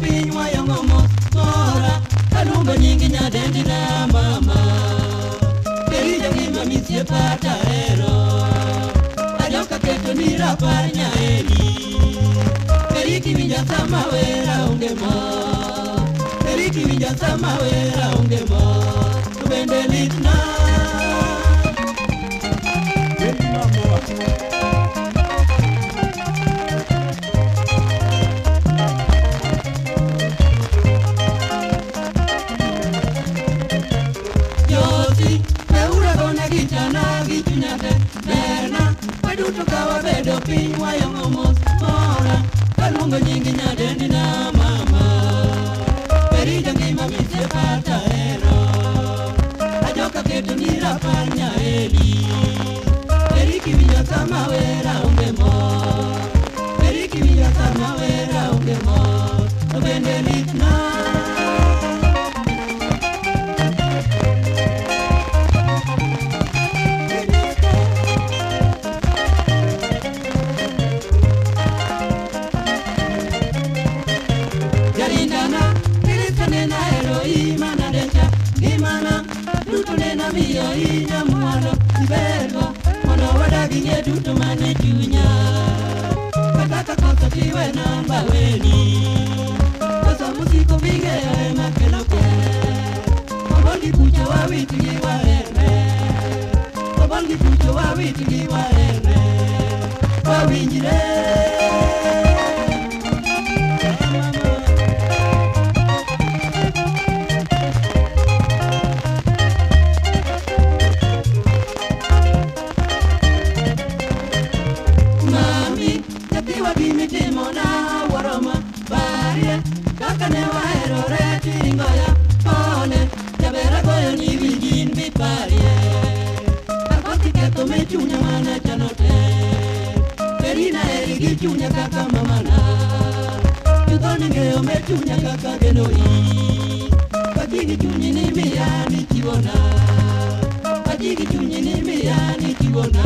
piny wayong'o mos mora kaluongo nying nyadendina mama Berija ngima misiepa tahero Ajoka keto ni rapar nyaeri Beriki winja sama wera onge mor Beriki winja sama wera onge mor To bende litna Waduto ka wabedo piny wayong'o mos mora kaluongo nying nyadendina mama Berija ngima misiepa tahero Ajoka keto ni rapar nyaeri Beriki winjo sama wera onge mor Beriki winjo sama wera onge mor To bende litna Miyo inya mwalo ibergo mondo wadagi ng'e duto mane chunya kata ka koth tiwe namba weni koso mosiko ming'eyo ema kelo ker Obol gi kucho wawitgi waherre Obol gi kucho wawitgi waherre wawinjre Kaka ne waherore tiringoya pone Jabera goyo ni wijin miparie Akosi ketho me chunya mana chano te Berina eri gi chunya kaka mamana Chutho ni ng'eyo me chunya kaka geno i Pachi gi chunyi ni miya ni chiwona Pachi gi chunyi ni miya ni chiwona.